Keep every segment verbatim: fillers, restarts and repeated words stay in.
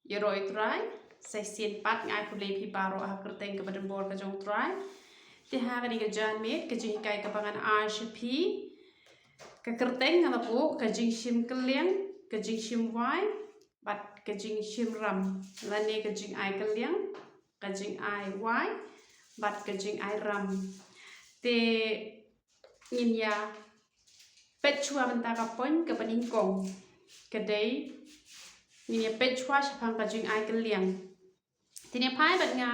Ïaroh ïa u Trai. Sa shisien pat nga ai khublei ïa phi baroh ha ka kyrteng kaba donbor ka jong u Trai. Te ha kane ka janmiet ka jinghikai kaba ngan ai sha phi, ka kyrteng nga la buh ka jingshim kylliang, ka jingshim wai bad ka jingshim ram, lane ka jingai kylliang, ka jingai wai bad ka jingai ram. Te ngin ïa peit shuwa mynta ka point kaba nyngkong. Ka dei, ngin ïa peit shuwa shaphang ka jingai kylliang. Te ngin ïa phai bad nga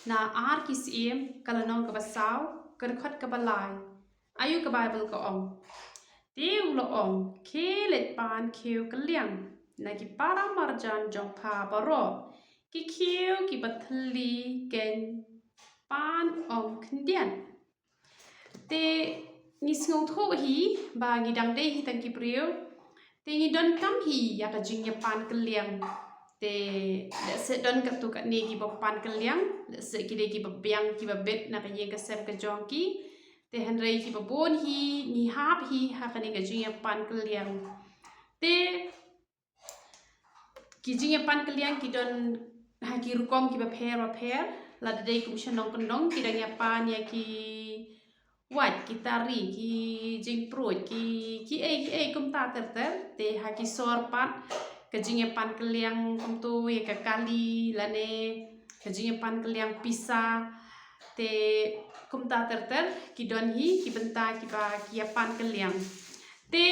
na Ar Ki Syiem, ka lynnong kaba saw, ka dkhot kaba lai. Aïu ka Baibl ka ong? Te u la ong, khie leit pan khiew kylliang na ki para marjan jong pha baroh, ki khiew kiba thylli keiñ pan ym khyndiat. Te ngi sngewthuh hi ba ngi dang dei hi tang ki briew. Te ngi donkam hi ïa ka jingïapan kylliang. Te lehse don katto katne kiba pan kylliang, lehse ki dei kiba biang kiba bit na ka ïing ka sem ka jong ki. Te hynrei kiba bun hi ngi hap hi ha kane ka jingïapan kylliang. Te ki jingïapan kylliang ki don ha ki rukom kiba pher ba pher. Lada dei kum sha nongkyndong ki dang ïapan ïa ki wait, ki tari, ki jingpruid, ki, ki ei, ki ei kumta ter ter. Te ha ki sor pat ka jingïapan kylliang kumto ïa ka kali lane ka jingïapan kylliang pisa. Te kumta ter ter ki don hi ki bynta kiba ki ïapan kylliang. Te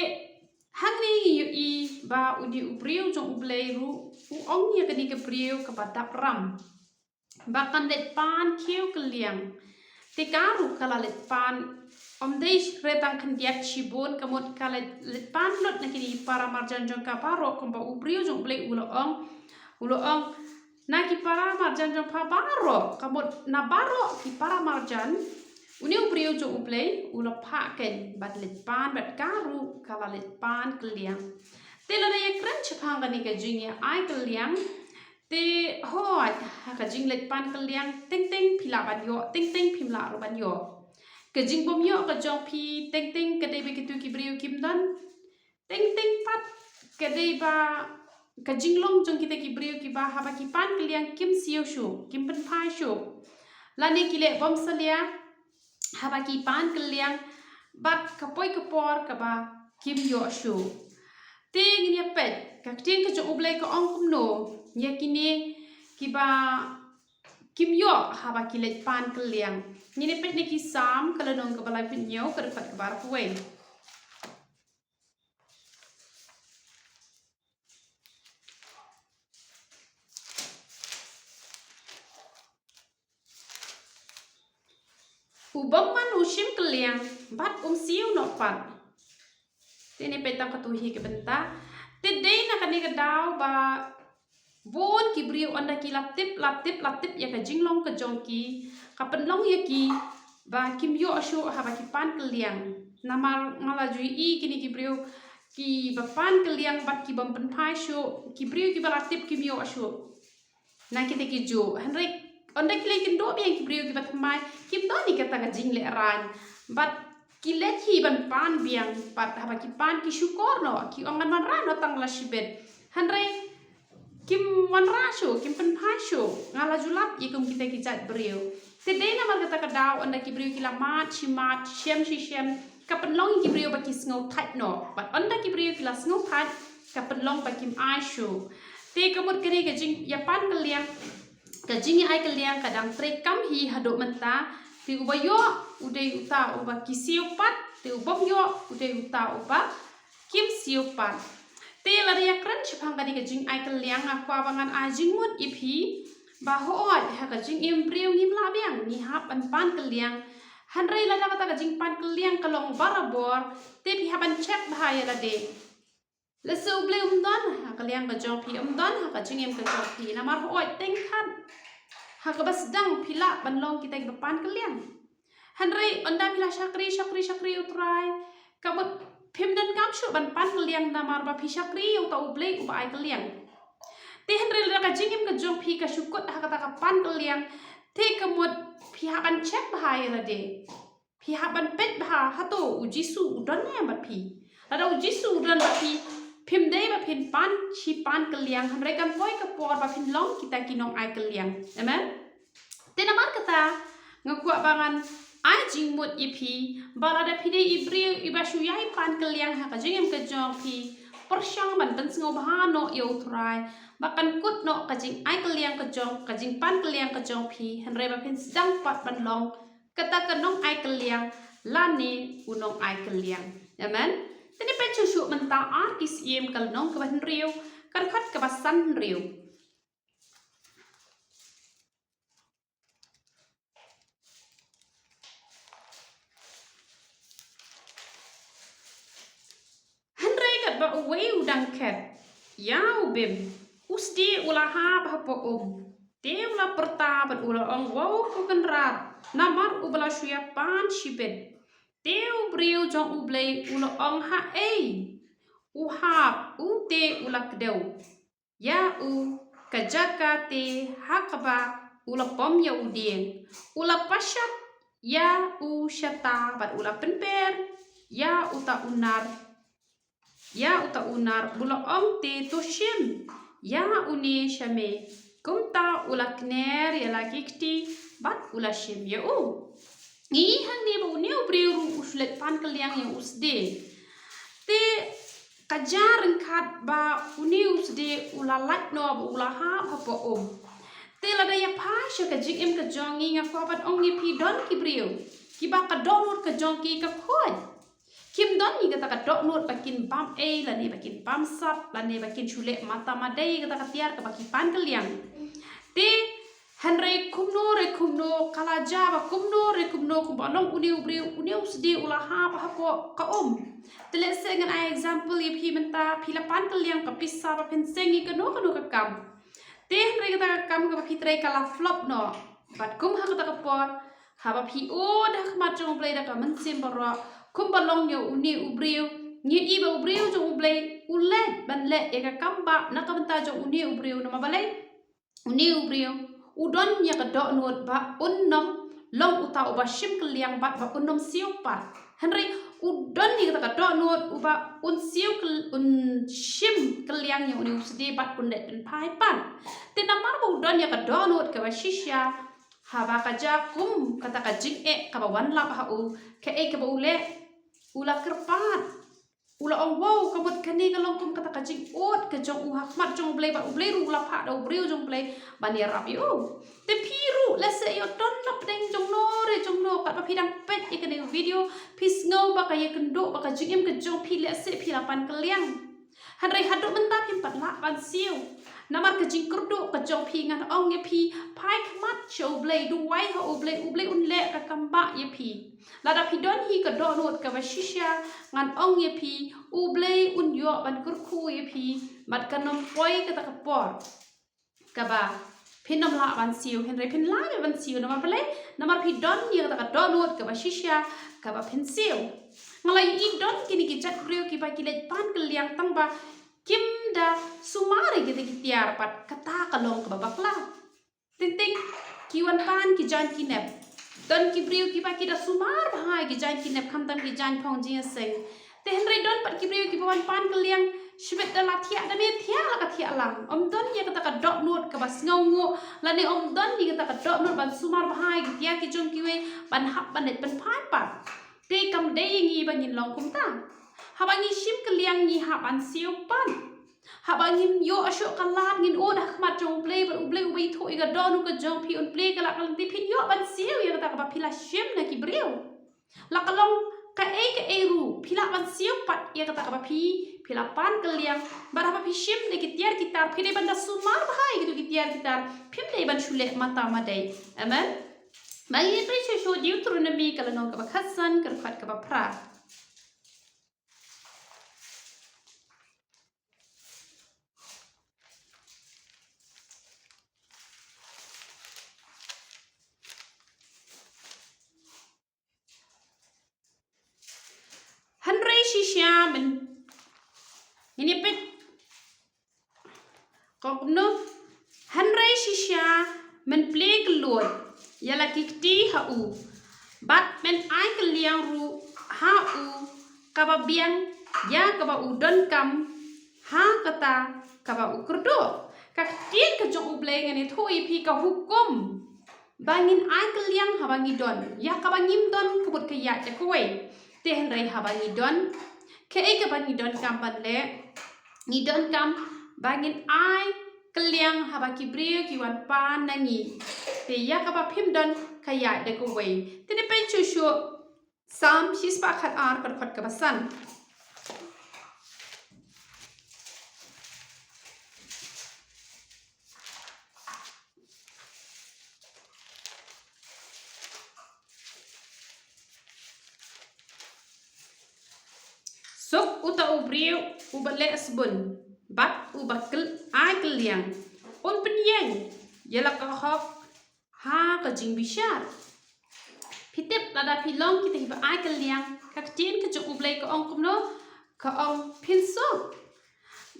hangne ngi ïohi ba une u briew jong U Blei ruh u ong ïa kane ka briew kaba dap ram ba kan leit pan khiew kylliang. Te ka ruh ka la leit pan, ym dei re tang khyndiat shibun, ka mut ka leit, leit pan lut na kine ki para marjan jong ka baroh, kumba u briew jong U Blei u la ong, u la ong, na ki para marjan jong pha baroh, ka mut na baroh ki para marjan, une u briew jong U Blei u la phah keiñ ban leit pan bad ka ruh ka la leit pan kylliang. Te lada ïa kren shaphang kane ka jingïa ai kylliang, te hooid, ha ka jingleit pan kylliang teng teng phi lah ban ïoh, teng teng phim lah ruh ban ïoh. Ka jingbym ïoh ka jong phi teng teng ka dei ba kito ki briew kim don. Teng teng pat ka dei ba ka jinglong jong kita ki briew kiba haba ki pan kylliang kim siew shuh, kim pynphai shuh. Lane ki leh bymsalia haba ki pan kylliang bad ka poi ka por kaba kim ïoh shuh. Te ngin ïa peit ka ktien ka jong U Blei ka ong kumno ïa kine kiba kim ïoh haba ki leit pan kylliang. Ngin ïa peit na ki Salm ka lynnong kaba laiphew hynñiew ka dkhot kaba arphew wei. U bymman u shim kylliang bad um siew noh pat. Te ne peit tang katu hi ka bynta. Te dei na kane ka daw ba bun ki briew ynda ki la tip, la tip, la tip ïa ka jinglong ka jong ki, ka pynlong ïa ki ba kim ïoh shuh haba ki pan kylliang. Namar nga la ju ïohi kine ki briew kiba pan kylliang bad ki bym pynphai shuh, ki briew kiba la tip kim ïoh shuh. Na kita ki juh, hynrei ynda ki leit kynduh biang ki briew kiba thymmai, kim don ïa kata ka jinglehrain. Bad ki leit hi ban pan biang, bad haba ki pan ki shukor noh, ki ong ngan wanrah noh tang la shibit. Hynrei kim wanrah shuh, kim pynphai shuh, nga la ju lap ïa kum kita ki jait briew. Te dei namar kata ka daw ynda ki briew ki la mad shi mad, shem shi shem, ka pynlong ïa ki briew ba ki sngewthait noh. Bad ynda ki briew ki la sngewthait, ka pynlong ba kim ai shuh. Te ka mut kane ka jingïapan kylliang, ka jingïa ai kylliang ka dang treikam hi haduh mynta. Te uba ïoh u dei uta uba ki siew pat, te u bym ïoh u dei uta uba kim siew pat. Te lada ïa kren shaphang kane ka jingai kylliang, nga kwah ba ngan ai jingmut ïa phi ba hooid ha ka jingim briew ngim lah biang, ngi hap ban pan kylliang. Hynrei lada kata ka jingpan kylliang ka long barabor, te phi hap ban check bha ïa lade. Lehse U Blei um don ha ka liang ka jong phi, um don ha ka jingim ka jong phi. Namar hooid teng khat ha kaba sdang phi lah ban long kita kiba pan kylliang. Hynrei ynda phi la shakri, shakri, shakri ïa U Trai, ka mut phim donkam shuh ban pan kylliang namar ba phi shakri ïa uta U Blei uba ai kylliang. Te hynrei lada ka jingim ka jong phi ka shu kut ha kata ka pan kylliang, te ka mut phi hap ban check bha ïa lade. Phi hap ban peit bha, hato U Jisu u don ne em bad phi? Lada U Jisu u don bad phi, phim dei ba phin pan shi pan kylliang, hynrei kan poi ka por ba phin long kita ki nong ai kylliang. Amen. Te namar kata, nga kwah ba ngan ai jingmut ïa phi, ba lada phi dei i briew iba shu ïai pan kylliang ha ka jingim ka jong phi, pyrshang ban pynsngewbha noh ïa U Trai, ba kan kut noh ka jingai kylliang ka jong, ka jingpan kylliang ka jong phi, hynrei ba phin sdang pat ban long kata ka nong ai kylliang lane u nong ai kylliang. Amen. Te ngin peit shuh shuh mynta ar ki Syiem ka lynnong kaba hynriew, ka dkhot kaba san hynriew. Hynrei katba uwei u dang khet ïa u bim, u sdie u la hap hapoh um. Te u la pyrta bad u la ong, "Wow ko Kynrad, namar uba la shu ïapan shibit." Te u briew jong U Blei u la ong, "Haei?" "U hap, u te u la kdew ïa u ka jaka te ha kaba u la pom ïa u dieng. U la pashat ïa u shata bad u la pynper ïa uta u nar, ïa uta u nar, u la ong te, 'To shim ïa une sha me.' Kumta u la kner ïa la ki kti bad u la shim ïa u." Ngi i hangne ba une u briew ruh u shu leit pan kylliang ïa u sdie. Te ka jia ryngkat ba une u sdie u la lait noh ba u la hap hapoh um. Te lada ïa phai sha ka jingim ka jong ngi, nga kwah ban ong ïa phi, don ki briew kiba ka dohnud ka jong ki ka khuid. Kim don ïa kata ka dohnud ba kin bam ei lane ba kin bam sap lane ba kin shu leh mata madei ïa kata ka tiar kaba ki pan kylliang. Te hynrei kumno re kumno, ka la jia ba kumno re kumno, kumba long une u briew, une u sdie u la hap hapoh ka um. Te lehse ngan ai example ïa phi mynta, phi la pan kylliang ka pisa ba phin seng ïa kano kano ka kam. Te hynrei kata ka kam kaba phi trei ka la flop noh. Bad kum ha kata ka por, haba phi ud ha khmat jong U Blei da ka mynsiem baroh, kumba long ïa une u briew, ngi i ba u briew jong U Blei u leit ban leh ïa ka kam ba na ka bynta jong une u briew, namar balei? Une u briew u don ïa ka dohnud ba un nym long uta uba shim kylliang bad ba un nym siew pat. Hynrei u don ïa kata ka dohnud uba un siew kyl-, un shim kylliang ïa une u sdie bad un leit pynphai pat. Te namar ba u don ïa ka dohnud kaba shisha, haba ka jia kum kata ka jingeh kaba wan lap ha u, kaei kaba u leh? U la kyrpad. U la ong, "Wow, ka mut kane ka long kum kata ka jingud ka jong u ha khmat jong U Blei, bad U Blei ruh u la phah da u briew jong U Blei ban ïarap ïa u." Te phi ruh lehse ïoh don na pdeng jong no re jong no, katba phi dang peit ïa kane ka video, phi sngew ba ka ïakynduh ba ka jingim ka jong phi lehse phi la pan kylliang. Hynrei haduh mynta phim pat lah ban siew. Namar ka jingkyrduh ka jong phi, ngan ong ïa phi, phai khmat sha U Blei, duwai ha U Blei, U Blei un leh ka kam ba ïa phi. Lada phi don hi ka dohnud kaba shisha, ngan ong ïa phi, U Blei un ïoh ban kyrkhu ïa phi, bad kan nym poi kata ka por kaba phin nym lah ban siew, hynrei phin lah ban siew, namar balei? Namar phi don ïa kata ka dohnud kaba shisha kaba phin siew. Nga la ïohi don kine ki jait briew kiba ki leit pan kylliang tang ba kim da sumar ïa kita ki tiar pat, kata ka long kaba bakla. Teng teng ki wan pan ki jaiñ ki nep. Don ki briew kiba ki da sumar bha ïa ki jaiñ ki nep, khamtam ki jaiñ phong jingïaseng. Te hynrei don pat ki briew kiba wan pan kylliang shibit da la thiah, da ne thiah la ka thiah lang. Ym don ïa kata ka dohnud kaba sngewnguh, lane ym don ïa kata ka dohnud ban sumar bha ïa ki tiar ki jong kiwei, ban hap ban leit pynphai pat. Te kam dei ïa ngi ba ngin long kumta. Haba ngi shim kylliang ngi hap ban siew pat. Haba ngim ïoh shuh ka lad, ngin ud ha khmat jong U Blei, bad U Blei uba ithuh ïa ka dohnud ka jong phi un plie ka lad ka lynti, phin ïoh ban siew ïa kata kaba phi la shim na ki briew. La ka long kaei kaei ruh, phi lah ban siew pat ïa kata kaba phi, phi la pan kylliang. Bad haba phi shim na ki tiar ki tar, phi dei ban da sumar bha ïa kito ki tiar ki tar, phim dei ban shu leh mata madei. Amen. Ba ngi peit shuh shuh Deuteronomi ka lynnong kaba khatsan, ka dkhot kaba phra. Hynrei shisha men, ngin ïa peit. Kumno? Hynrei shisha men plie kylluid ïa la ki kti ha u, bad men ai kylliang ruh ha u kaba biang ïa kaba u donkam, ha kata kaba u kyrduh. Ka ktien ka jong U Blei ngan ïathuh ïa phi ka hukum ba ngin ai kylliang haba ngi don. Ïa kaba ngim don ka mut ka ïaid da kawei. Te hynrei haba ngi don, kaei kaba ngi donkam ban leh? Ngi donkam ba ngin ai kylliang haba ki briew ki wan pan na ngi. Te ïa kaba phim don ka ïaid da kawei. Te ne pyn shuh shuh Salm shispah khat ar ka dkhot kaba san. Suk uta u briew uba leh sbun bad uba kyl-, ai kylliang. Un pynïeng ïa la ka hok ha ka jingbishar. Phi tip lada phi long kita kiba ai kylliang, ka ktien ka jong U Blei ka ong kumno? Ka ong phin suk.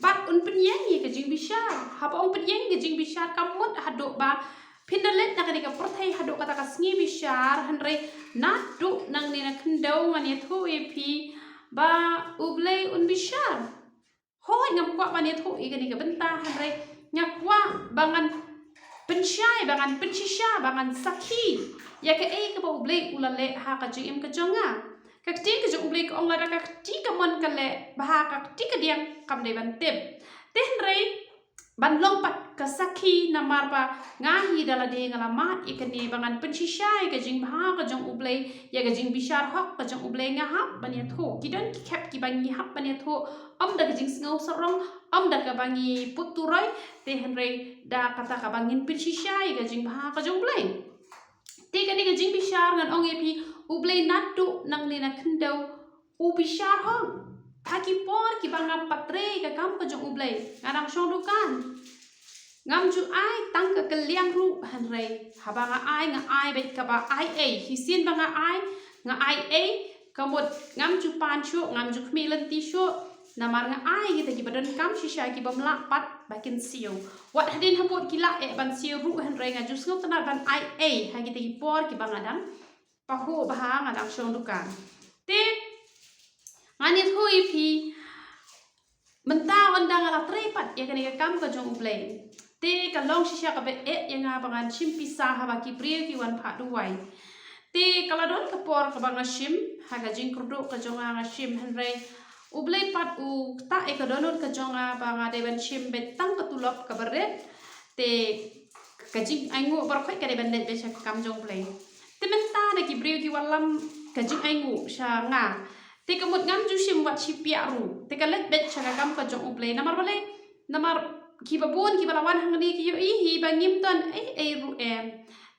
Bad un pynïeng ïa ka jingbishar. Haba ong pynïeng ïa ka jingbishar, kam mut haduh ba phin da leit na kane ka pyrthei haduh kata ka sngi bishar, hynrei naduh nangne na khyndew ngan ïathuh ïa phi ba U Blei un bishar. Hooid, ngam kwah ban ïathuh ïa kane ka bynta, hynrei nga kwah ba ngan pynshai, ba ngan pynshisha, ba ngan sakhi ïa kaei kaba U Blei u la leh ha ka jingim ka jong nga. Ka ktien ka jong U Blei ka ong lada ka kti kamon ka leh bha ha ka kti kadiang, kam dei ban tip. Te hynrei ban long pat ka sakhi, namar ba nga hi da lade nga la mad ïa kane ba ngan pynshisha ïa ka jingbha ka jong U Blei, ïa ka jingbishar hok ka jong U Blei. Nga hap ban ïathuh. Ki don ki khep kiba ngi hap ban ïathuh, ym da ka jingsngew sarong, ym da kaba ngi put turoi, te hynrei da kata kaba ngin pynshisha ïa ka jingbha ka jong U Blei. Te kane ka jingbishar ngan ong ïa phi, U Blei naduh nangne na khyndew u bishar hok ha ki por kiba ngam pat trei ka kam ka jong U Blei. Nga dang shong dukan, ngam ju ai tang ka kylliang ruh, hynrei haba nga ai, nga ai beit kaba ai ei. Shisien ba nga ai, nga ai ei, ka mut ngam ju pan shuh, ngam ju khmih lynti shuh. Namar nga ai kita kiba donkam shisha, ki bym lah pat ba kin siew. Wat hadien habud ki lah eh ban siew ruh, hynrei nga ju sngewtynnat ban ai ei ha kita ki por kiba nga dang pahuh bha, nga dang shong dukan. Te ngan ïathuh ïa phi, mynta ynda nga la trei pat ïa kane ka kam ka jong U Blei, te ka long shisha kaba eh ïa nga ba ngan shim pisa haba ki briew ki wan phah duwai. Te ka la don ka por kaba nga shim, ha ka jingkyrduh ka jong nga nga shim, hynrei U Blei pat u ktah ïa ka dohnud ka jong nga ba nga dei ban shim beit tang ka tulop kaba rit. Te ka jingainguh baroh khoit ka dei ban leit beit sha ka kam jong U Blei. Te mynta da ki briew ki wallam ka jingainguh sha nga, te ka mut ngam ju shim wat shi piah ruh, te ka leit beit sha ka kam ka jong U Blei. Namar balei? Namar kiba bun kiba la wan hangne ki ïohi hi ba ngim don ei ei ruh em.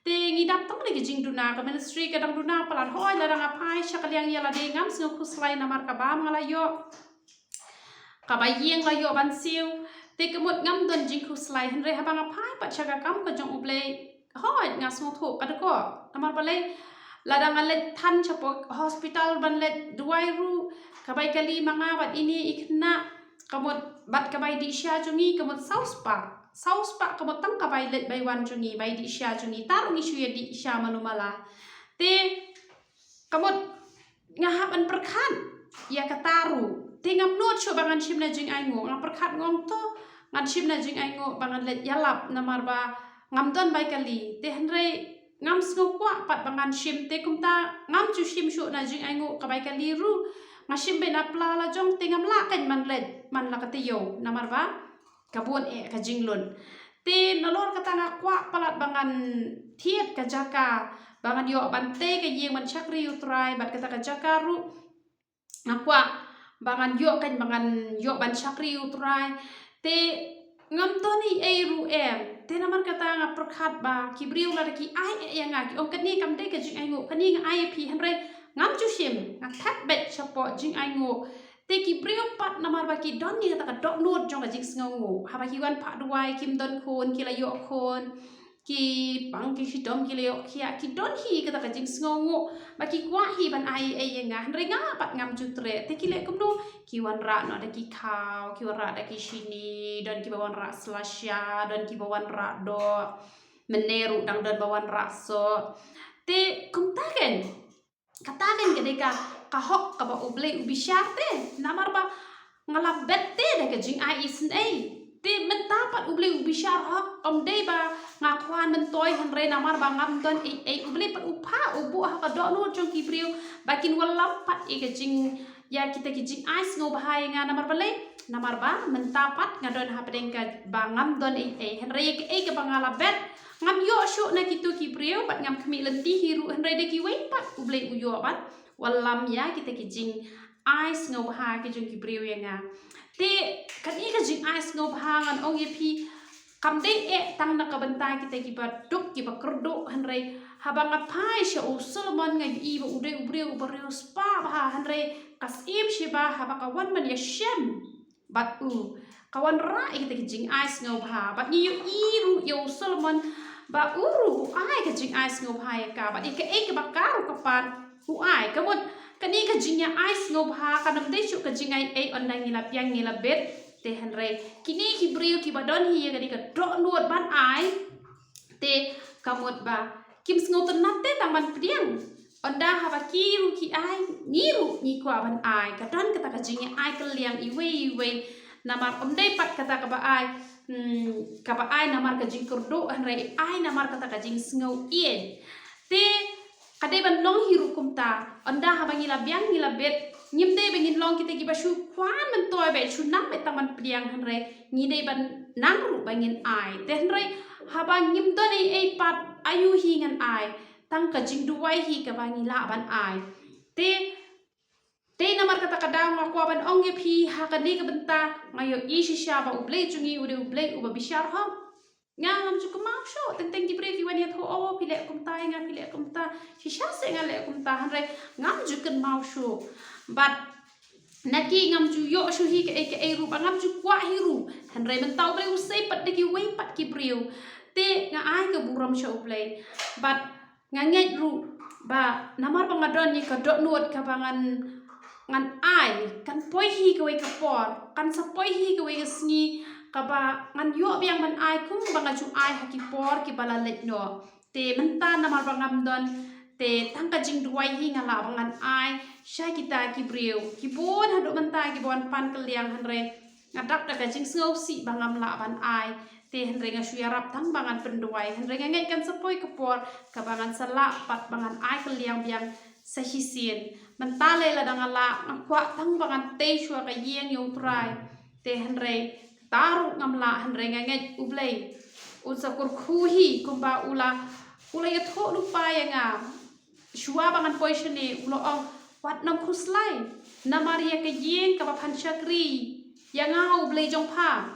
Te ngi dap tang da ki jingduna, ka ministry ka dang duna palat. Hooid, lada nga phai sha ka liang ïa lade ngam sngew khuslai namar ka bam nga la ïoh, kaba ïeng la ïoh ban siew. Te ka mut ngam don jingkhuslai, hynrei haba nga phai pat sha ka kam ka jong U Blei, hooid, nga sngewthuh ka dkoh. Namar balei? Lada nga leit than shapoh hospital ban leit duwai ruh, ka bai kali ma nga bad ine i khynnah, ka mut bad ka bai dih sha jong ngi, ka mut saw spah. Saw spah ka mut tang ka bai leit bai wan jong ngi, bai dih sha jong ngi. Tang ruh ngi shu ïa dih sha mano mala. Te ka mut nga hap ban pyrkhat ïa kata ruh. Te ngam nud shuh ba ngan shim na jingainguh. Nga pyrkhat nga ong to ngan shim na jingainguh ba ngan leit ïalap, namar ba ngam don bai kali. Te hynrei ngam sngew kwah pat ba ngan shim, te kumta ngam ju shim shuh na jingainguh ka bai kali ruh. Nga shim beit na pla la jong, te ngam lah kein ban leit man la ka taïew, namar ba ka bun eh ka jinglun. Te nalor kata nga kwah palat ba ngan thied ka jaka ba ngan ïoh ban tei ka ïing ban shakri U Trai, bad kata ka jaka ruh nga kwah ba ngan ïoh kein ba ngan ïoh ban shakri U Trai. Te ngam don ei ei ruh em. Te namar kata nga pyrkhat ba ki briew lada ki ai eh ïa nga, ki ong kane kam dei ka jingainguh, kane nga ai ïa phi, hynrei ngam ju shim, nga thep beit shapoh jingainguh. Te ki briew pat namar ba ki don ïa kata ka dohnud jong ka jingsngewnguh. Haba ki wan phah duwai, kim don khun, ki la ïoh khun, ki pang ki shitom, ki la ïoh khiah, ki don hi kata ka jingsngewnguh ba ki kwah hi ban ai ei ïa nga, hynrei nga pat ngam ju treh. Te ki leh kumno? Ki wanrah noh da ki khaw, ki wanrah da ki shini, don kiba wanrah slasha, don kiba wanrah doh, mynne ruh dang don ba wanrah soh. Te kumta kein, kata kein ka dei ka, ka hok kaba U Blei u bishar te. Namar ba nga la bet te da ka jingai isynei. Te mynta pat U Blei u bishar hok, ym dei ba nga kwah myntoi hynrei namar ba ngam don ei ei, U Blei pat u phah u buh ha ka dohnud jong ki briew ba kin wallam pat ïa ka jing, ïa kita ki jingai sngewbha ïa nga. Namar balei? Namar ba mynta pat nga don hapdeng kaba ngam don ei ei, hynrei ïa kaei kaba nga la bet ngam ïoh shuh na kito ki briew, bad ngam khmih lynti hi ruh, hynrei da kiwei pat U Blei u ïoh ban wallam ïa kita ki jingai sngewbha ki jong ki briew ïa nga. Te kane ka jingai sngewbha ngan ong ïa phi, kam dei eh tang na ka bynta kita kiba duk kiba kyrduh, hynrei haba nga phai sha u Solomon nga ïohi ba u dei u briew uba riewspah bha, hynrei ka syiem Sheba haba ka wan ban ïashem bad u, ka wanrah ïa kita ki jingai sngewbha. Bad ngi ïohi ruh ïa u Solomon ba u ruh u ai ka jingai sngewbha ïa ka, bad ïa kaei kaba ka ruh ka pan u ai. Ka mut kane ka jingïa ai sngewbha kan ym dei shuh ka jingai ei ynda ngi la biang ngi la bet. Te hynrei kine ki briew kiba don hi ïa kane ka dohnud ban ai, te ka mut ba kim sngewtynnat te tang ban pdiang. Ynda haba ki ruh ki ai, ngi ruh ngi kwah ban ai. Ka don kata ka jingïa ai kylliang iwei iwei. Namar ym dei pat kata kaba ai, hmm, kaba ai namar ka jingkyrduh, hynrei ai namar kata ka jingsngew ïeit. Te ka dei ban long hi ruh kumta. Ynda haba ngi la biang ngi la bet, ngim dei ba ngin long kita kiba shu kwah myntoi ba shu nang beit tang ban pdiang, hynrei ngi dei ban nang ruh ba ngin ai. Te hynrei haba ngim don ei ei pat, aïu hi ngan ai? Tang ka jingduwai hi kaba ngi lah ban ai. Te dei namar kata ka daw nga kwah ban ong ïa phi ha kane ka bynta, nga ïohi shisha ba U Blei jong ngi u dei U Blei uba bishar hok. Nga ngam ju kynmaw shuh, teng teng ki briew ki wan ïathuh, oh, phi leh kumta ïa nga, phi leh kumta. Shisha seh nga leh kumta, hynrei ngam ju kynmaw shuh. Bad na ki ngam ju ïoh shuh hi kaei kaei ruh, ba ngam ju kwah hi ruh. Hynrei mynta U Blei u sei pat da kiwei pat ki briew. Te nga ai ka burom sha U Blei. Bad nga ngeit ruh ba namar ba nga don ïa ka dohnud kaba ngan, ngan ai, kan poi hi kawei ka por, kan sa poi hi kawei ka sngi kaba ngan ïoh biang ban ai kumba nga ju ai ha ki por kiba la leit noh. Te mynta namar ba ngam don, te tang ka jingduwai hi nga lah ba ngan ai sha kita ki briew. Ki bun haduh mynta kiba wan pan kylliang, hynrei nga dap da ka jingsngewsih ba ngam lah ban ai. Te hynrei nga shu ïarap tang ba ngan pynduwai, hynrei nga ngeit kan sa poi ka por kaba ngan sa lah pat ba ngan ai kylliang biang sa shisien. Mynta lei lada nga lah, nga kwah tang ba ngan tei shuwa ka ïing ïa U Trai. Te hynrei ta ruh ngam lah, hynrei nga ngeit U Blei un sa kyrkhu hi kumba u la, u la ïathuh lypa ïa nga. Shuwa ba ngan poi shane u la ong, wat nang khuslai. Namar ïa ka ïing kaba phan shakri ïa nga U Blei jong pha.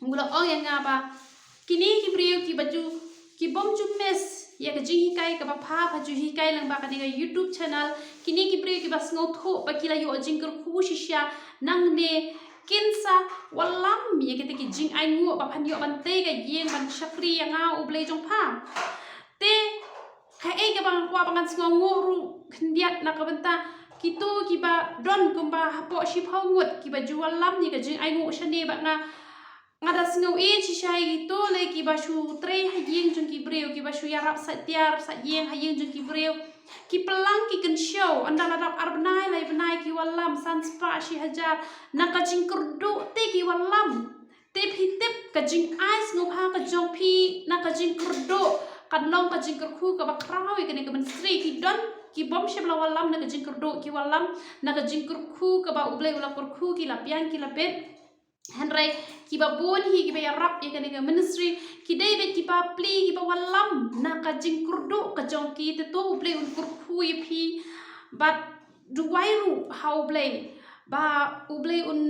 U la ong ïa nga ba kine ki briew kiba ju, ki bym ju miss ïa ka jinghikai kaba pha, pha ju hikai lyngba kane ka YouTube channel. Kine ki briew kiba sngewthuh ba ki la ïoh jingkyrkhu shisha nangne, kin sa wallam ïa kita ki jingainguh ba phan ïoh ban tei ka ïing ban shakri ïa nga U Blei jong pha. Te kaei kaba nga kwah ba ngan sngewnguh ruh khyndiat na ka bynta kito kiba don kumba hapoh shiphew ngut kiba ju wallam ïa ka jingainguh shane, bad nga, nga da sngew ïeit shisha ïa kito lei kiba shu trei ha ïing jong ki briew, kiba shu ïarap sait tiar sait ïing ha ïing jong ki briew. Ki pynlang ki kynshew, ynda la dap ar bnai lai bnai ki wallam, san spah shi hajar, na ka jingkyrduh te ki wallam. Te phi tip ka jingai sngewbha ka jong phi na ka jingkyrduh kan long ka jingkyrkhu kaba khraw ïa kane ka ministry. Ki don ki bym shym la wallam na ka jingkyrduh, ki wallam na ka jingkyrkhu kaba U Blei u la kyrkhu, ki la biang ki la bet. Hynrei kiba bun hi kiba ïarap ïa kane ka ministry ki dei beit kiba pli, kiba wallam na ka jingkyrduh ka jong ki. Te to U Blei un kyrkhu ïa phi, bad duwai ruh ha U Blei ba U Blei un,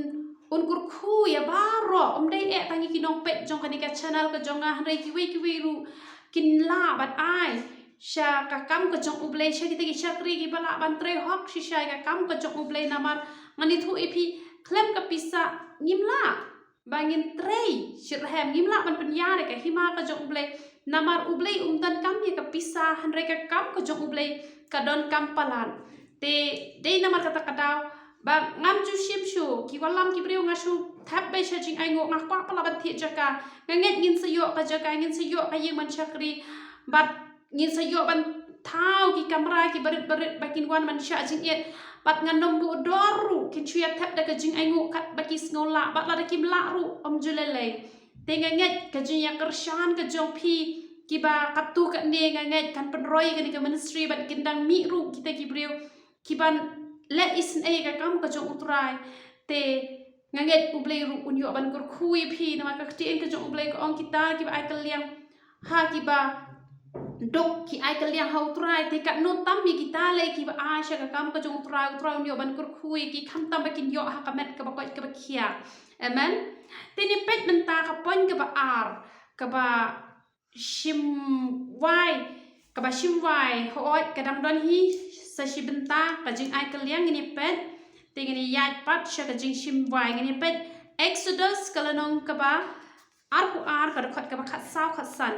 un kyrkhu ïa baroh, ym dei eh tang ïa ki nongpeit jong kane ka channel ka jong nga, hynrei kiwei kiwei ruh kin lah ban ai sha ka kam ka jong U Blei, sha kita ki shakri kiba lah ban trei hok shisha ïa ka kam ka jong U Blei. Namar ngan ïathuh ïa phi, khlem ka pisa ngim lah ba ngin trei shitrhem, ngim lah ban pynïar ïa ka hima ka jong U Blei. Namar U Blei um donkam ïa ka pisa, hynrei ka kam ka jong U Blei ka donkam palat. Te dei namar kata ka daw ba ngam ju shim shuh, ki wallam ki briew nga shu thep beit sha jingainguh, nga kwah palat ban thied jaka. Nga ngeit ngin sa ïoh ka jaka, ngin sa ïoh ka ïing ban shakri, bad ngin sa ïoh ban thaw ki kamra kiba rit ba rit ba kin wan ban shah jingit. Bad ngan nym buh dor ruh, kin shu ïa thep da ka jingainguh katba ki sngew lah, bad lada kim lah ruh, ym ju lei lei. Te nga ngeit ka jingïakyrshan ka jong phi, kiba katto katne nga ngeit kan pynroi ïa kane ka ministry, bad kin dang mih ruh kita ki briew kiban leh isynei ïa ka kam ka jong U Trai. Te nga ngeit U Blei ruh un ïoh ban kyrkhu ïa phi, namar ka ktien ka jong U Blei ka ong, kita kiba ai kylliang ha kiba duk ki ai kylliang ha U Trai, te katno tam ïa kita lei kiba ai sha ka kam ka jong U Trai, U Trai un ïoh ban kyrkhu ïa ki khamtam ba kin ïoh ha ka met kaba koit kaba khiah. Amen. Te ngin peit mynta ka point kaba ar, kaba shim wai, kaba shim wai, hooid ka dang don hi sa shi bynta ka jingai kylliang, ngin ïa peit. Te ngin ïa ïaid pat sha ka jingshim wai, ngin ïa peit Exodus ka lynnong kaba arphew ar, ka dkhot kaba khatsaw khatsan.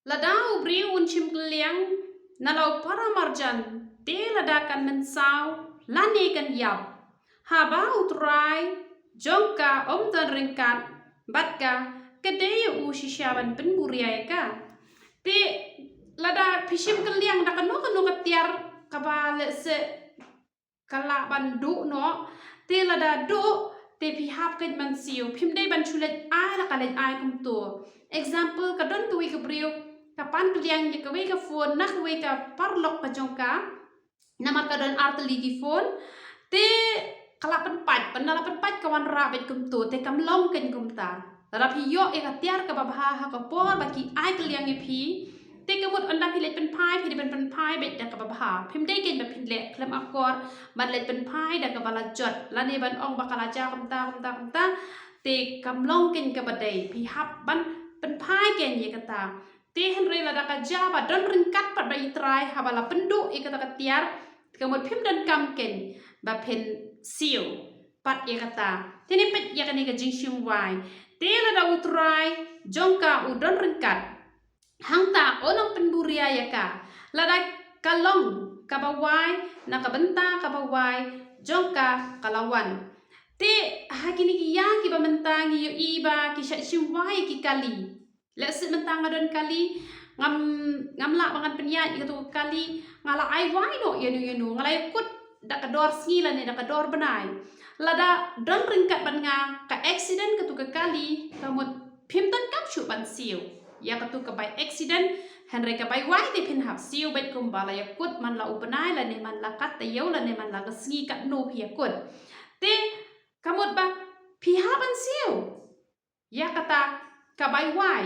Lada u briew un shim kylliang na la u para marjan, te lada kan mynsaw lane kan ïap, haba U Trai jong ka um don ryngkat bad ka, ka dei ïa u shisha ban pynburia ïa ka. Te lada phi shim kylliang da kano kano ka tiar kaba, let's say, ka lah ban duh noh, te lada duh, te phi hap kein ban siew, phim dei ban shu leit ai la ka leit ai kumto. Example, ka don kawei ka briew ka pan kylliang ïa kawei ka phone na kawei ka paralok ka jong ka, namar ka don ar tylli ki phone, te ka la pynpait, pynda la pynpait ka wanrah beit kumto, te kam long kein kumta. Lada phi ïoh ïa ka tiar kaba bha ha ka por ba ki ai kylliang ïa phi, te ka mut ynda phi leit pynphai, phi dei ban pynphai beit da kaba bha. Phim dei kein ba phin leh khlem akor ban leit pynphai da kaba la jot, lane ban ong ba ka la jia kumta kumta kumta, te kam long kein kaba dei. Phi hap ban pynphai kein ïa kata. Te hynrei lada ka jia ba don ryngkat pat bad I Trai haba la pynduh ïa kata ka tiar, te ka mut phim donkam kein ba phin siew pat ïa kata. Te ngin peit ïa kane ka jingshim wai. Te lada U Trai jong ka u don ryngkat, hangta un ym pynburia ïa ka. Lada ka long kaba wai na ka bynta kaba wai jong ka ka la wan. Te ha kine ki ïa kiba mynta ngi ïohi ba ki shait shim wai ïa ki kali. Let's say mynta nga don kali, ngam, ngam lah ba ngan pynïaid ïa kato ka kali, nga la ai wai noh ïano ïano, nga la ïakut da ka dor sngi lane da ka dor bnai. Lada don ryngkat bad nga ka accident kato ka kali, ka mut phim donkam shuh ban siew ïa kato ka bai accident, hynrei ka bai wai te phin hap siew beit kumba la ïakut man la u bnai lane man la ka taïew lane man la ka sngi katno phi ïakut. Te ka mut ba phi hap ban siew ïa kata ka bai wai.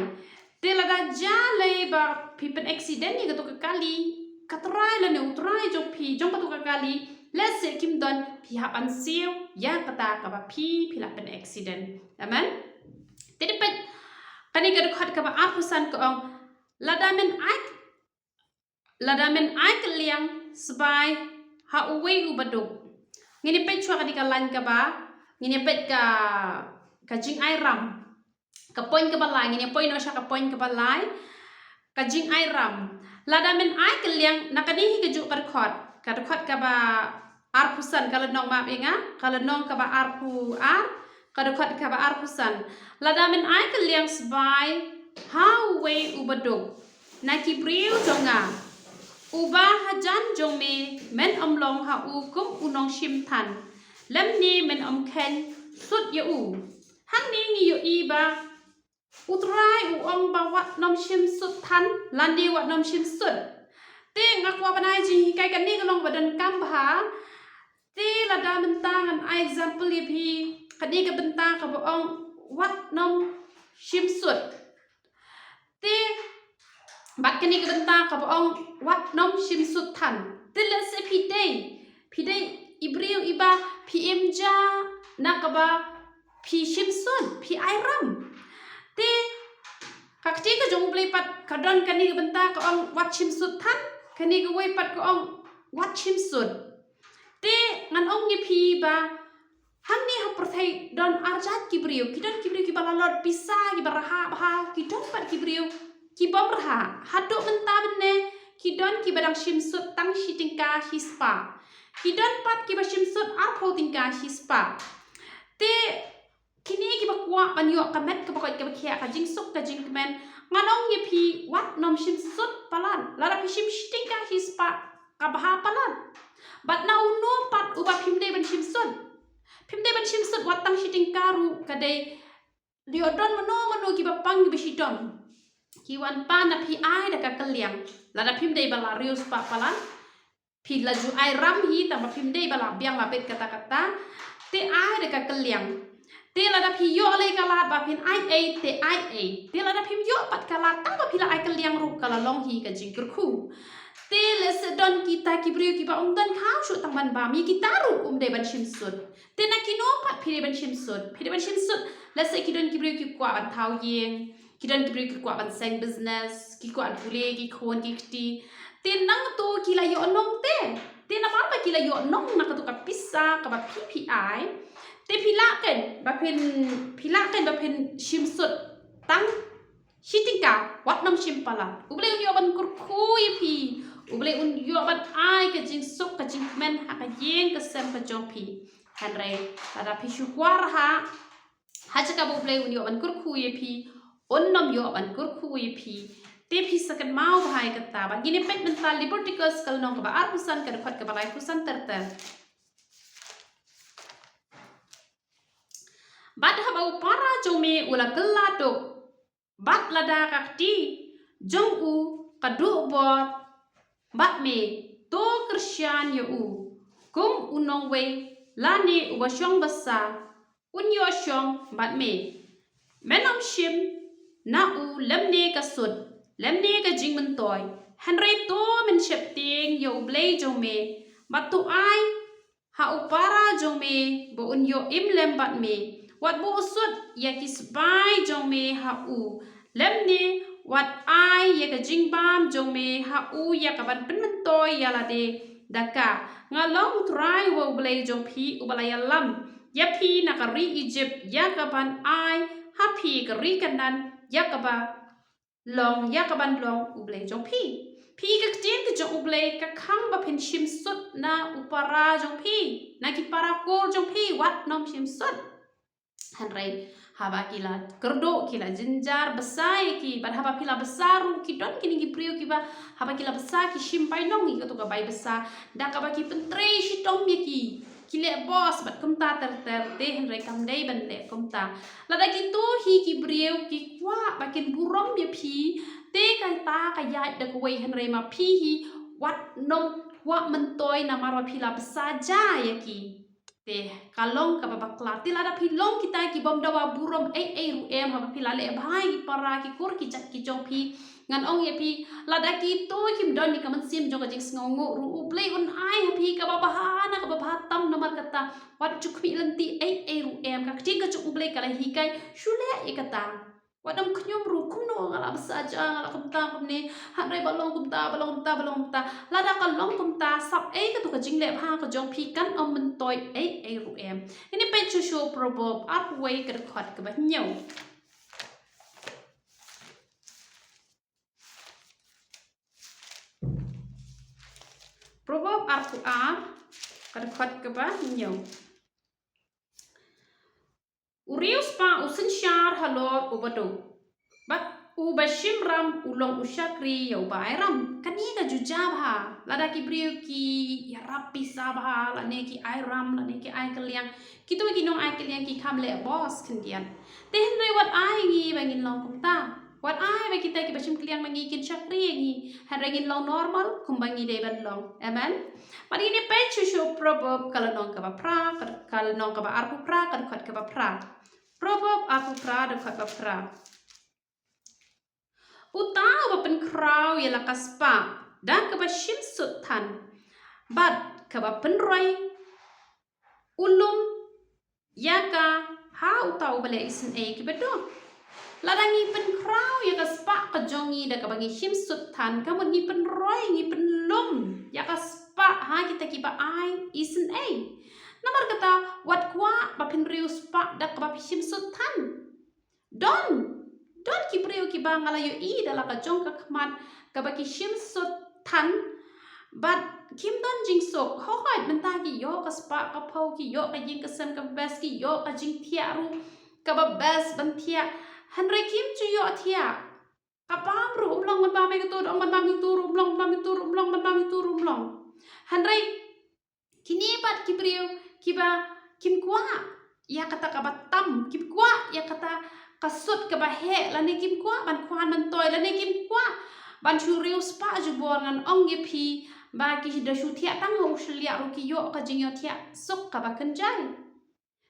Te lada jia lei ba phi pyn accident ïa kato ka kali, ka trai lane u trai jong phi jong kato ka kali, let's say kim don, phi hap ban siew ïa kata kaba phi, phi la pyn accident. Amen. Te ngin peit kane ka dkhot kaba arphew san ka ong, lada men ai Lada men ai kylliang sbai ha uwei u baduk. Ngin ïa peit shuwa kane ka lain kaba, ngin ïa peit ka, ka jingai ram. Ka point kaba lai, ngin ïa poi noh sha ka point kaba lai. Ka jingai ram. Lada men ai kylliang, na kane hi kajuh ka dkhot. Ka dkhot kaba arphew san, ka lynnong, map ïa nga, ka lynnong kaba arphew ar, ka dkhot kaba arphew san. Lada men ai kylliang sbai ha uwei u baduk na ki briew jong nga, uba hajan jong me men ym long ha u kum u nongshim than, lymne men ym kheiñ sut ïa u. Hangne ngi ïohi ba U Trai u ong ba wat nym shim sut than lane wat nym shim sut. Te nga kwah ban ai jinghikai, kane ka long ba donkam bha. Te lada mynta ngan ai example ïa phi, kane ka bynta kaba ong wat nym shim sut. Te bad kane ka bynta kaba ong wat nym shim sut than. Te let's say phi dei, phi dei i briew iba phi im ja na kaba phi shim sut, phi ai ram. Te ka ktien ka jong U Blei pat ka don kane ka bynta ka ong wat shim sut than, kane kawei pat ka ong wat shim sut. Te ngan ong ïa phi ba Hangne ha pyrthei don arjat ki briew, ki don ki briew kiba lalot pisa, kiba rhah bha, ki don pat ki briew ki bym rhah. Haduh mynta mynne ki don kiba dang shim sut tang shi tyngka shi spah. Ki don pat kiba shim sut arphew tyngka shi spah. Te kine kiba kwah ban ïoh ka met kaba koit kaba khiah, ka jingsuk ka jingkmen, ngan ong ïa phi, wat nym shim sut palat. Lada phi shim shi tyngka shi spah, ka bha palat. Bad na uno pat uba phim dei ban shim sut? Phim dei ban shim sut wat tang shi tyngka ruh, ka dei ïoh don mano mano kiba pang kiba shitom. Ki wan pan na phi ai da ka kylliang. Lada phim dei ba la riew spah palat, phi la ju ai ram hi, tang ba phim dei ba la biang la bet kata kata. Te ai da ka kylliang. Te lada phi ïoh lei ka lad ba phin ai ei, te ai ei. Te lada phim ïoh pat ka lad, tang ba phi la ai kylliang ruh, ka la long hi ka jingkyrkhu. Te lehse don kita ki briew kiba ym don khaw shuh tang ban bam, ïa kita ruh ym dei ban shim sut. Te na kino pat phi dei ban shim sut? Phi dei ban shim sut, lehse ki don ki briew ki kwah ban thaw ïing, ki don ki briew ki kwah ban seng business, ki kwah ban pule ki khun ki kti. Te nangto ki la ïoh nong te. Te namar ba ki la ïoh nong na kato ka pisa kaba phi phi ai, te phi lah kein ba phin, phi lah kein ba phin shim sut tang shi tyngka, wat nym shim palat. U Blei un ïoh ban kyrkhu ïa phi. U Blei un ïoh ban ai ka jingsuk ka jingkmen ha ka ïing ka sem ka jong phi. Hynrei lada phi shu kwah rhah, ha jaka ba U Blei un ïoh ban kyrkhu ïa phi, un nym ïoh ban kyrkhu ïa phi. Te phi sa kynmaw bha ïa kata. Bad ngin ïa peit mynta Leviticus ka lynnong kaba arphew san, ka dkhot kaba laiphew san ter ter. Bad haba u para jong me u la kylla duk bad lada ka kti jong u ka duh bor bad me, to kyrshan ïa u kum u nongwei lane uba shong basa, un ïoh shong bad me. Men ym shim na u lymne ka sut lymne ka jingmyntoi, hynrei to men sheptieng ïa U Blei jong me, bad to ai ha u para jong me ba un ïoh im lem bad me. Wat buh sut ïa ki spah jong me ha u, lymne wat ai ïa ka jingbam jong me ha u ïa kaban pynmyntoi ïa lade da ka. Nga long U Trai uba U Blei jong phi uba la ïalam ïa phi na ka ri Ijipt ïa kaban ai ha phi ka ri Kanaan ïa kaba long, ïa kaban long U Blei jong phi. Phi, ka ktien ka jong U Blei ka khang ba phin shim sut na u para jong phi, na ki para kur jong phi, wat nym shim sut. Hynrei haba ki la kyrduh, ki la jynjar basa ïa ki, bad haba phi la basa ruh, ki don kine ki briew kiba haba ki la basa ki shim bainong ïa kato ka bai basa, da kaba ki pyntrei shitom ïa ki. Ki leh bos bad kumta ter ter, te hynrei kam dei ban leh kumta. Lada kito hi ki briew ki kwah ba kin burom ïa phi, te kata ka ïaid da kawei, hynrei ma phi hi wat nym kwah myntoi namar ba phi la basa ja ïa ki. Te ka long kaba bakla. Te lada phi long kita ki bym dawa burom ei ei ruh em, haba phi la leh bha ïa ki para ki kur ki jait ki jong phi, ngan ong ïa phi, lada kito kim don ïa ka mynsiem jong ka jingsngewnguh ruh, U Blei un ai ha phi kaba bha na kaba bha tam. Namar kata wat ju khmih lynti ei ei ruh em. Ka ktien ka jong U Blei ka la hikai, shu leh ïa kata. Wat nym khñium ruh, kumno nga la basa ja, nga la kumta kumne, hynrei ba long kumta, ba long kumta, ba long kumta. Lada ka long kumta, sap ei kato ka jingleh bha ka jong phi, kan ym myntoi ei ei ruh em. Ngin ïa peit shuh shuh Proverb arphew wei, ka dkhot kaba hynñiew. Proverb arphew ar, ka dkhot kaba hynñiew. U riewspah u synshar halor uba duk, bad uba shim ram u long u shakri ïa uba ai ram. Kane ka ju ja bha. Lada ki briew ki ïarap pisa bha, lane ki ai ram, lane ki ai kylliang, kito ki nong ai kylliang ki kham leh bos khyndiat. Te hynrei wat ai ngi ba ngin long kumta. Wat ai ba kita kiba shim kylliang ma ngi kin shakri ïa ngi, hynrei ngin long normal kumba ngi dei ban long. Amen. Bad ngin ïa peit shuh shuh Proverb ka lynnong kaba phra, ka, ka lynnong kaba arphew phra, ka dkhot kaba phra. Proverb arphew phra, dkhot ba phra. Uta uba pynkhraw ïa la ka spah da kaba shim sut than, bad kaba pynroi u lum ïa ka ha uta uba leh isynei kiba doh. Lada ngi pynkhraw ïa ka spah ka jong ngi da kaba ngi shim sut than, ka mut ngi pynroi, ngi pynlum ïa ka spah ha kita kiba ai isynei. Namar kata, wat kwah ba phin riewspah da kaba phi shim sut than. Don, don ki briew kiba nga la ïohi da la ka jong ka khmat kaba ki shim sut than bad kim don jingsuk. Hooid, mynta ki ïoh ka spah ka phew, ki ïoh ka ïing ka sem kaba best, ki ïoh ka jingthiah ruh kaba best ban thiah. Hynrei kim ju ïoh thiah. Ka bam ruh um long ban bam ïa kato, ong ban bam ïa kato ruh um long, ban bam ïa kato ruh um long, ban bam ïa kato ruh um long. Hynrei kine pat ki briew kiba kim kwah ïa kata kaba tam, kim kwah ïa kata ka sut kaba heh, lane kim kwah ban kwah myntoi, lane kim kwah ban shu riewspah jubor. Ngan ong ïa phi ba ki da shu thiah tang ha u shylliah ruh ki ïoh ka jingïohthiah suk kaba kynjai.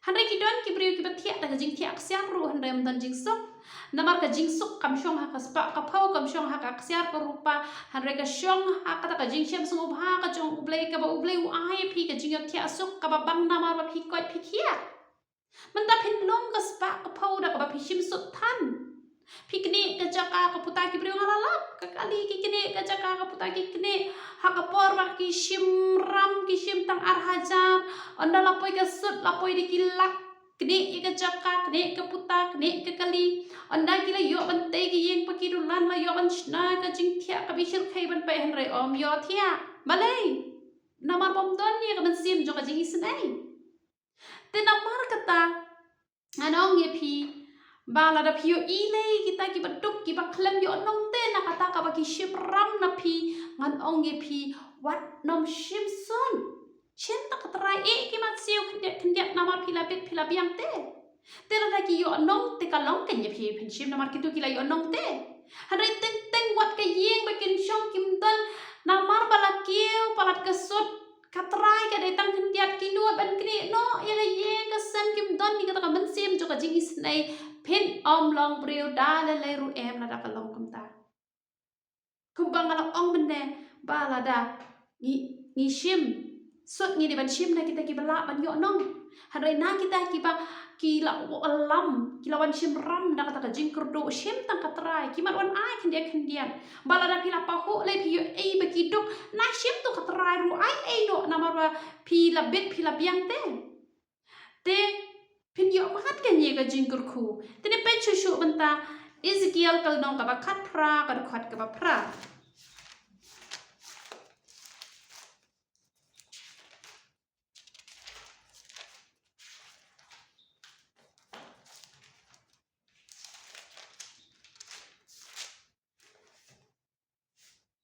Hynrei ki don ki briew kiba thiah da ka jingthiah ksiar ruh hynrei ym don jingsuk. Namar ka jingsuk kam shong ha ka spah ka phew, kam shong ha ka ksiar ka rupa, hynrei ka shong ha kata ka jingshem sngewbha ka jong U Blei, kaba U Blei u ai ïa phi ka jingïohthiah suk kaba bang namar ba phi koit phi khiah. Mynta phin lum ka spah ka phew da kaba phi shim sut than. Phi knieh ka jaka ka puta, ki briew nga la lap, ka kali ki knieh ka jaka ka puta, ki knieh ha ka por ba ki shim ram, ki shim tang ar hajar, ynda la poi ka sut la poi da ki lak. Knieh ïa ka jaka, knieh ka puta, knieh ka kali. Ynda ki la ïoh ban tei ka ïing, pat ki dulan la ïoh ban shna ka jingthiah kaba shyrkhei ban peit, hynrei ym ïoh thiah. Balei? Namar bym don ïa ka mynsiem jong ka jingisynei. Te namar kata, ngan ong ïa phi ba lada phi ïohi lei kita kiba duk kiba khlem ïoh nongte na kata kaba ki shim ram na phi, ngan ong ïa phi, wat nym shim sut. Shim tang ka trai, eh ki mat siew khyndiat khyndiat namar phi la bit phi la biang te. Te lada ki ïoh nongte ka long kein ïa phi phin shim namar kito ki la ïoh nongte. Hynrei teng teng wat ka ïing ba kin shong kim don namar ba la kiew palat ka sut. Ka trai ka dei tang khyndiat, ki nud ban knieh noh ïa ka ïing ka sem, kim don ïa kata ka mynsiem jong ka jingisynei, phin ym long briew da lei lei ruh em lada ka long kumta. Kumba nga la ong mynne ba lada ngi, ngi shim sut ngi dei ban shim na kita kiba lah ban ïoh nong. Hynrei na kita kiba ki la wallam, ki la wan shim ram na kata ka jingkyrduh, shim tang ka trai, ki mat wan ai khyndiat khyndiat. Ba lada phi la pahuh lei phi ïohi ba ki duk, na shim tu ka trai ruh ai ei noh namar ba phi la bit phi la biang te. Te phin ïoh mad kane ka jingkyrkhu. Te ne peit shuh shuh mynta Ezekiel ka lynnong kaba khatphra, ka dkhot kaba phra.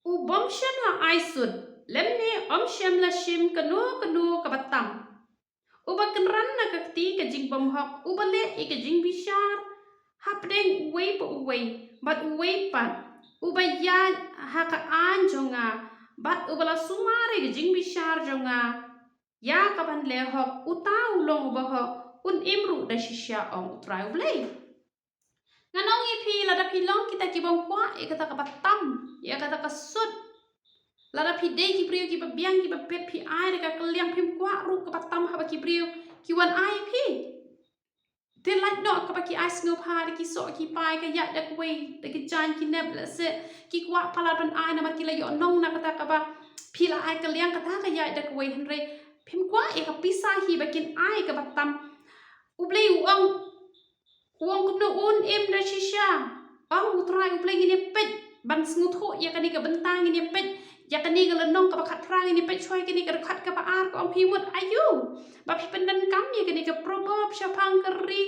U bym shym la ai sut, lymne ym shym la shim kano kano kaba tam. Uba kynran na ka kti ka jingbymhok, uba leh ïa ka jingbishar hapdeng uwei pa uwei bad uwei pat, uba ïaid ha ka aiñ jong nga bad uba la sumar ïa ka jingbishar jong nga ïa kaban leh hok, uta u long uba hok, un im ruh da shisha, ong U Trai U Blei. Ngan ong ïa phi, lada phi long kita ki bym kwah ïa kata kaba tam, ïa kata ka sut, lada phi dei ki briew kiba biang kiba pet, phi ai da ka kylliang, phim kwah ruh kaba tam haba ki briew ki wan ai ïa phi. Te lait noh kaba ki ai sngewbha da ki soh ki pai, ka ïaid da kawei, da ki jaiñ ki nep, lehse ki kwah palat ban ai namar ki la ïoh nong na kata kaba phi la ai kylliang, kata ka ïaid da kawei, hynrei phim kwah ïa ka pisa hi ba kin ai kaba tam. U Blei u ong, u ong kumno? Un im da shisha, ong U Trai U Blei. Ngin ïa peit ban sngewthuh ïa kane ka bynta, ngin ïa peit ïa kane ka lynnong kaba khatphra, ngin ïa peit shuwa ïa kane ka dkhot kaba ar, ka ong, phi mut aïu ba phi pyndonkam ïa kane ka proverb shaphang ka ri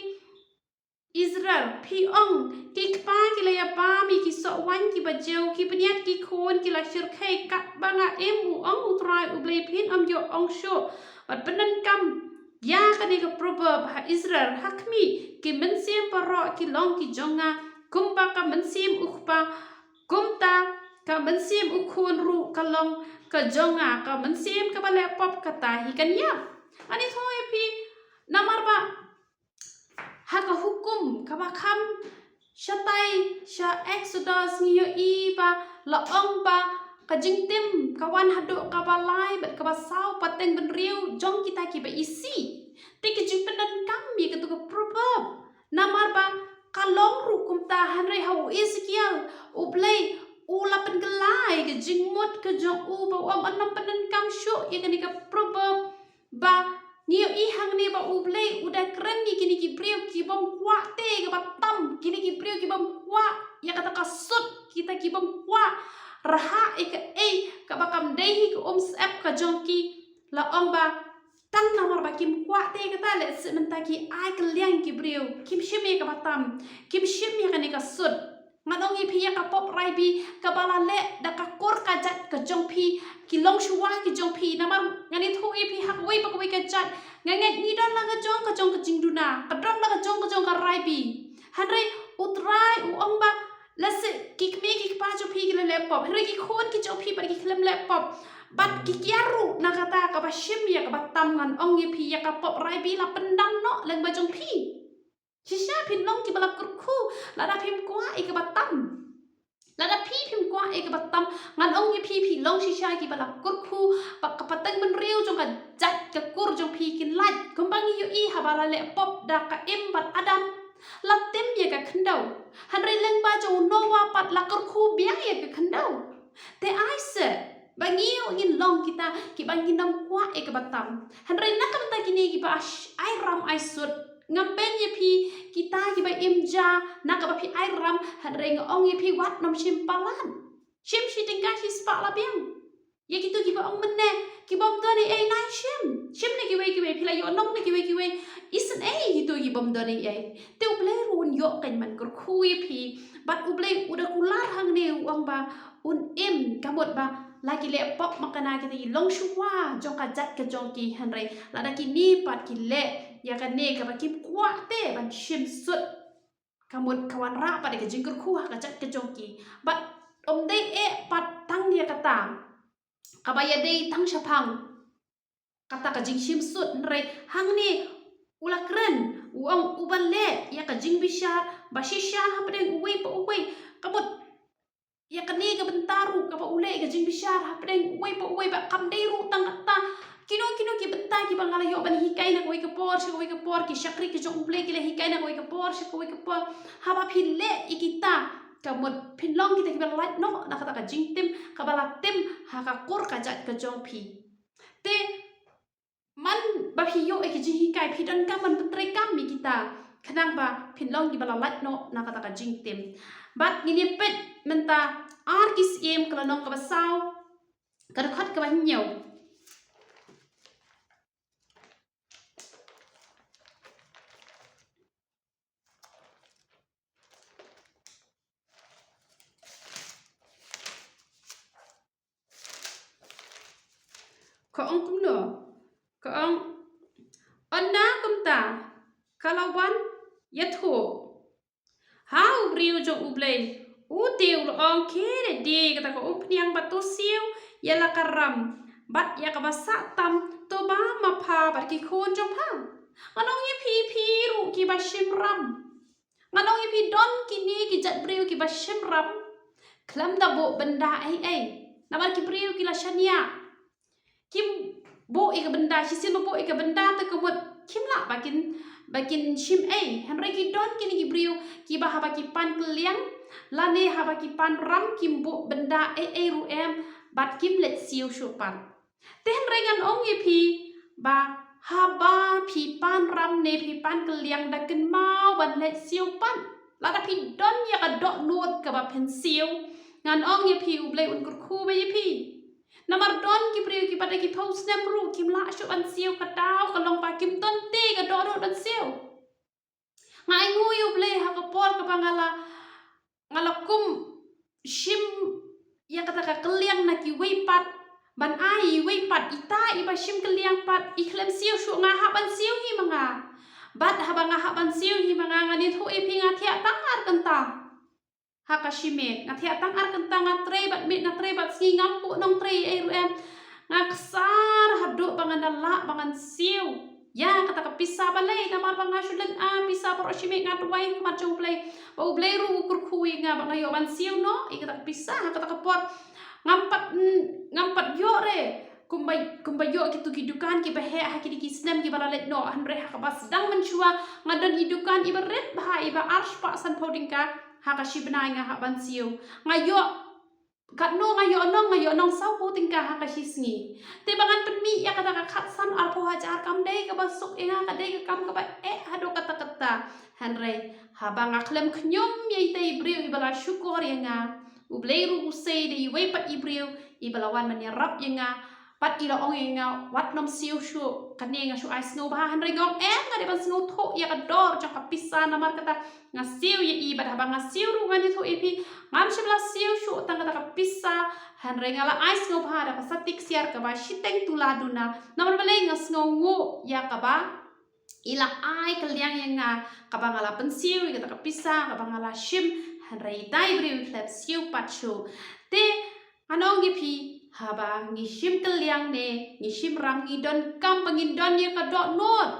Israel? Phi ong, ki kpa ki la ïa bam ïa ki soh waiñ kiba jew, ki bniat ki khun ki la shyrkhei katba nga im, u ong U Trai U Blei. Phin ym ïoh ong shuh bad pyndonkam ïa kane ka proverb ha Israel. Ha khmih, ki mynsiem baroh ki long ki jong nga, kumba ka mynsiem u kpa, kumta ka mynsiem u khun ruh ka long ka jong nga, ka mynsiem kaba leh pop kata hi kan ïap. Ani thoi phi, namar ba ha ka hukum kaba kham shatai sha Exodus ngi ïohi ba la ong ba ka jingtim ka wan haduh kaba lai bad kaba saw pateng bynriew jong kita kiba isih. Te ki jingpyndonkam ïa katu ka proverb namar ba ka long ruh kumta, hynrei ha u Ezekiel U Blei u la pynkylla ïa ka jingmut ka jong u ba u ong, un ym pyndonkam shuh ïa kane ka proverb. Ba ngi ïoh Ba U Blei u da kren ïa kine ki briew ki bym kwah te kaba tam, kine ki briew ki bym kwah ïa kata ka sut, kita ki bym kwah rhah ïa kaei kaba kam dei hi ka umsyep ka jong ki. La ong ba tang namar ba kim kwah te kata, lehse mynta ki ai kylliang ki briew, kim shim ïa kaba tam, kim shim ïa kane ka sut. Ngan ong ïa phi, ïa ka pop raibi kaba la leh da ka kur ka jait ka jong phi, ki longshuwa ki jong phi. Namar ngan ïathuh ïa phi, ha kawei pa kawei ka jait nga ngeit ngi don la ka jong ka jong ka jingduna, ka don la ka jong ka jong ka raibi. Hynrei U Trai u ong ba lehse ki kmie ki kpa jong phi ki la leh pop, hynrei ki khun ki jong phi pat ki khlem leh pop. Bad ki kiar ruh na kata kaba shim ïa kaba tam. Ngan ong ïa phi, ïa ka pop raibi la pyndam noh lyngba jong phi. Shisha phin long kiba la kyrkhu lada phim kwah ïa kaba tam. Lada phi phim kwah ïa kaba tam, ngan ong ïa phi, phi long shisha kiba la kyrkhu. Ba ka pateng bynriew jong ka jait ka kur jong phi kin lait, kumba ngi ïohi haba la leh pop da ka Im bad Adam, la tim ïa ka khyndew. Hynrei lyngba jong u Noah pat la kyrkhu biang ïa ka khyndew. Te ai se ba ngi ruh ngin long kita kiba ngin ym kwah ïa kaba tam. Hynrei na ka bynta kine kiba ai ram ai sut, ngam pen ïa phi kita kiba im ja na kaba phi ai ram, hynrei nga ong ïa phi, wat nym shim palat. Shim shi tyngka shi spah la biang. Ïa kito kiba ong mynne ki bym don ei ei, nai shim. Shim na kiwei kiwei, phi la ïoh nong na kiwei kiwei. Isynei kito ki bym don ei ei. Te U Blei ruh un ïoh kein ban kyrkhu ïa phi. Bad U Blei u da kular hangne, u ong ba un im, ka mut ba la ki leh pop ma kane kita ki longshuwa jong ka jait ka jong ki, hynrei lada kine pat ki leh ïa kane kaba kim kwah te ban shim sut, ka mut ka wanrah pat ïa ka jingkyrkhu ha ka jait ka jong ki. Bad ym dei eh pat tang ïa kata kaba ïadei tang shaphang kata ka jingshim sut, hynrei hangne u la kren, u ong uba leh ïa ka jingbishar ba shisha hapdeng uwei pa uwei. Ka mut ïa kane ka bynta ruh kaba u leh ïa ka jingbishar hapdeng uwei pa uwei, ba kam dei ruh tang kata. Kino kino ki bynta kiba nga la ïoh ban hikai na kawei ka por sha kawei ka por, ki shakri ki jong U Blei ki la hikai na kawei ka por sha kawei ka por. Haba phi leh ïa kita, ka mut phin long kita kiba la lait noh na kata ka jingtim kaba la tim ha ka kur ka jait ka jong phi. Te man ba phi ïoh ïa ki jinghikai, phi donkam ban pyntreikam ïa kita khnang ba phin long kiba la lait noh na kata ka jingtim. Bad ngin ïa peit mynta Ar Ki Syiem ka lynnong kaba saw, ka dkhot kaba hynñiew. Ka ong kumno? Ka ong, ynda kumta ka la wan ïathuh ha u briew jong U Blei, u te u la ong, khie leit die kata ka umphniang bad to siew ïa la ka ram bad ïa kaba sah tam, to bam ma pha bad ki khun jong pha. Ngan ong ïa phi, phi ruh kiba shim ram. Ngan ong ïa phi, don kine ki jait briew kiba shim ram khlem da buh bynda ei ei. Namar ki briew ki la shaniah, kim buh ïa ka bynda, shisien ba buh ïa ka bynda te ka mut kim lah ba kin, ba kin shim ei. Hynrei ki don kine ki briew kiba haba ki pan kylliang lane haba ki pan ram kim buh bynda ei ei ruh em, bad kim leit siew shuh pat. Te hynrei ngan ong ïa phi ba haba phi pan ram ne phi pan kylliang, da kynmaw ban leit siew pat. Lada phi don ïa ka dohnud kaba phin siew, ngan ong ïa phi, U Blei un kyrkhu bha ïa phi. Namar don ki briew kiba da ki phew snem ruh kim lah shuh ban siew, ka daw ka long ba kim don te ka dohnud ban siew. Nga ainguh ïa U Blei ha ka por kaba nga la, nga la kum shim ïa kata ka kylliang na kiwei pat ban ai iwei pat, ita iba shim kylliang pat i khlem siew shuh, nga hap ban siew hi ma nga. Bad haba nga hap ban siew hi ma nga, ngan ïathuh ïa phi, nga thiah tang ar kynta ha ka shi miet. Nga thiah tang ar kynta, nga trei bad miet, nga trei bad sngi, ngam buh nongtrei ei ruh em. Nga ksar haduh ba ngan da lah ba ngan siew ïa kata ka pisa. Balei? Namar ba nga shu leit ai pisa baroh shi miet, nga duwai ha khmat jong U Blei ba U Blei ruh u kyrkhu ïa nga ba nga ïoh ban siew noh ïa kata ka pisa ha kata ka por. Ngam pat, ngam pat ïoh re kumba, kumba ïoh kito ki dukan kiba heh ha kine ki snem kiba la leit noh, hynrei ha kaba sdang mynshuwa nga don i dukan iba rit bha, iba ar spah sanphew tyngka ha ka shi bnai nga hap ban siew. Nga ïoh Katno nga ïoh nong, nga ïoh nong saw phew tyngka ha ka shi sngi. Te ba ngan pynmih ïa kata ka khatsan arphew hajar kam dei kaba suk ïa nga, ka dei ka kam kaba eh haduh katta katta. Hynrei haba nga khlem khñium ïa itei i briew iba la shukor ïa nga, U Blei ruh u sei da iwei pat i briew iba la wan ban ïarap ïa nga. Pat i la ong ïa nga, wat nym siew shuh, kane nga shu ai sngewbha. Hynrei nga ong em, nga dei ban sngewthuh ïa ka dor jong ka pisa, namar kata nga siew ïa i. Bad haba nga siew ruh ngan ïathuh ïa phi, ngam shym la siew shuh tang kata ka pisa. Hynrei nga la ai sngewbha da ka sati ksiar kaba shiteng tu la duna. Namar balei? Nga sngewnguh ïa kaba i la ai kylliang ïa nga kaba nga la pynsiew ïa kata ka pisa kaba nga la shim. Hynrei itai i briew i khlem siew pat shuh. Te ngan ong ïa phi, haba ngi shim kylliang ne ngi shim ram, ngi donkam ba ngin don ïa ka dohnud.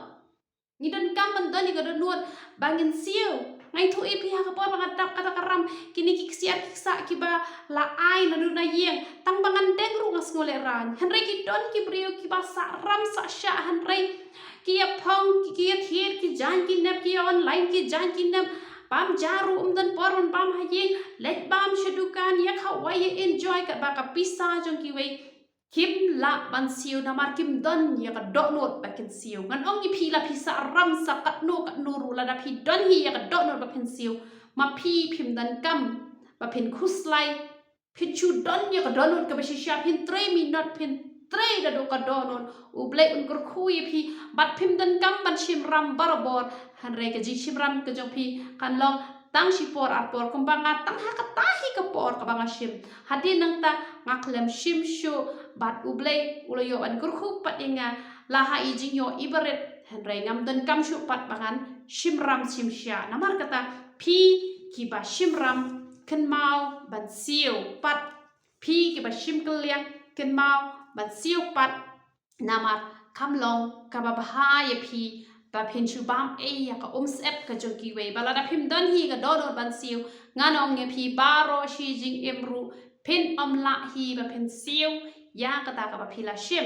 Ngi donkam ban don ïa ka dohnud ba ngin siew. Nga ïathuh ïa phi, ha ka por ba nga dap kata ka ram, kine ki ksiar ki ksah kiba la ai naduh na ïing, tang ba ngan deng ruh nga sngewlehrain. Hynrei ki don ki briew kiba sah ram sah shah, hynrei ki ïa phong, ki, ki ïa thied, ki jaiñ ki nep, ki ïa online, ki jaiñ ki nep. Bam ja ruh ym don por ban bam ha ïing, leit bam sha dukan, ïa khawai, ïa enjoy, katba ka pisa jong kiwei kim lah ban siew namar kim don ïa ka dohnud ba kin siew. Ngan ong ïa phi, la phi sah ram sah katno katno ruh, lada phi don hi ïa ka dohnud ba phin siew, ma phi phim donkam ba phin khuslai. Phin shu don ïa ka dohnud kaba shisha, phin trei minot, phin trei naduh ka dohnud. U Blei un kyrkhu ïa phi, bad phim donkam ban shim ram barabor. Hynrei ka jingshim ram ka jong phi kan long tang shi por ar por, kumba nga tang ha kata hi ka por kaba nga shim. Hadien nangta nga khlem shim shuh, bad U Blei u la ïoh ban kyrkhu pat ïa nga la ha i jingïoh iba rit. Hynrei ngam donkam shuh pat ba ngan shim ram shim shia. Namar kata, phi kiba shim ram, kynmaw ban siew pat. Phi kiba shim kylliang, kynmaw ban siew pat. Namar kam long kaba bha ïa phi ba phin shu bam ei ïa ka umsyep ka jong kiwei, ba lada phim don hi ka dohnud ban siew, ngan ong ïa phi, baroh shi jingim ruh phin ym lah hi ba phin siew ïa kata kaba phi la shim.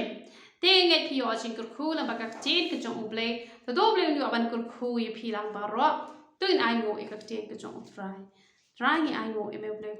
Te ngeit phi ïoh jingkyrkhu lyngba ka ktien ka jong U Blei. Te to U Blei un ïoh ban kyrkhu ïa phi lang baroh. To ngin ainguh ïa ka ktien ka jong U Trai. Trai, ngi ainguh ïa me U Blei